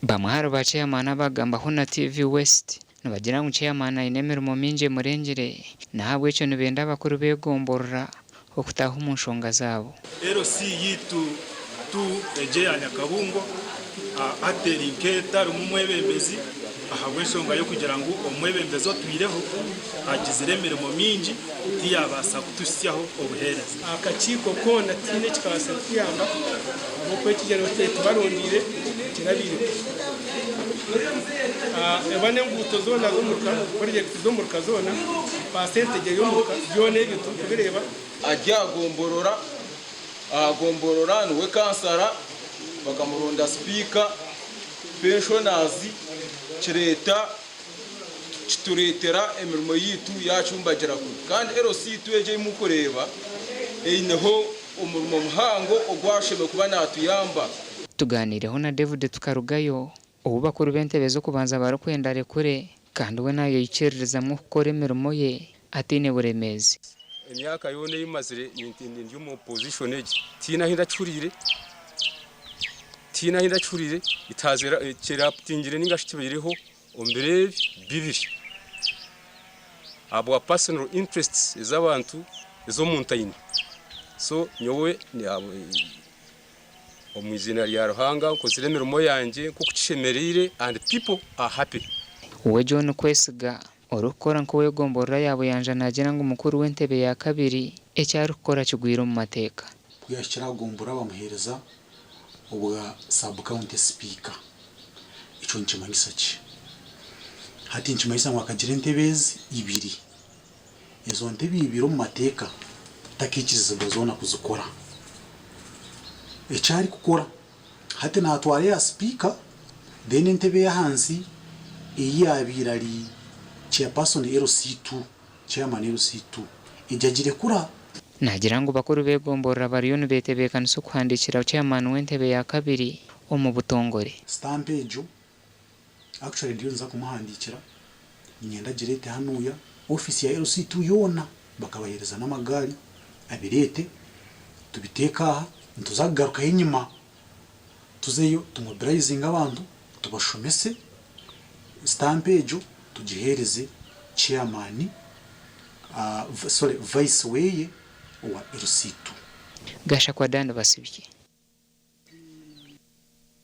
Bamwe ahari ba Chairman abagambaho na TV West nibagira ngu Chairman aine emirimo mingi emurengire nahabwekyo nibenda abakuru b'egomborora okutaaha omu nshonga zaabo. LC yaitu tu egyo eya Nyakabungo hati eri nk'etarimu mwebembezi ahabw'enshonga y'okugira ngu omwebembezi otwireho agizire emirimo mingi tiyabaasa kutuhitsyaho obuheereza. Akakiiko koona tihaine ekikabaasa kutuyamba ahabw'okuba ekigyendererwa eki twaba tubarondeire kirabaireho. Eba n'enguuto zoona z'omuruka, purojekiti z'omuruka zoona, pasentegye y'omuruka, byona ebyo turikubireeba. Ari aha gomborora, aha gomborora niwe kansara, bakamuronda sipiika, penshonaazi, kireeta kitureetera emirimo yaitu yaacumbagira kubi. Kandi LC yaitu egi ei murikureeba eineho omurimo muhango ogu ashemereire kuba naatuyamba. Tugaaniireho na David tukarugayo, ou bakuru b'entebe z'okubanza barikwenda arekure kandi we naayeikiririzamu okukora emirimo ye ataine buremeezi. Emyaka yoona ei mazire ndi omu opposition egi tihaine ahu ndakihuriire, tihaine ahu ndakihuriire, it has kiraptingire ninga shi kibaireho omu biro ebi bibiri ahabwa personal interests ez'abantu ez'omuntu aine. So nyowe omu iziina rya Ruhanga nkozire emirimo yangye nk'oku kishemereire and people are happy. We John Kwesiga, orikukora nk'ow'egomborora ya Buyanja naagira ngu mukuru w'entebe ya kabiri eki arikukora kigwire omu mateeka. Ku yaahikire aha gomborora bamuheereza obwa sub county sipiika. Ekyo nikimanyisa ki? Hati nikimanyisa ngu akagira entebe ezi ibiri. Ezo ntebe ibiri omu mateeka takaikirizibwa zoona kuzikora. Eki arikukora hati naatwara eya sipiika then entebe ey'ahansi ei yaabaire ari chairperson LC2, chairman LC2, egyo agirekura. Naagira ngu bakuru b'egomborora bariyo nibetebeekanisa okuhandiikira chairman w'entebe ya kabiri omu butongore. Sitampu egyo actually ndiyo ninza kumuhandiikira niinyenda agireete hanuuya ofiisi ya LC2 yoona bakabaheereza n'amagaari abireete tubiteeke aha nituza kugarukayo enyima tuzeyo tumobilizinge abantu tubashomese sitampu egyo tugiheereze chairman sorry vice weye owa LC2. Gashakwa Dan Basibye.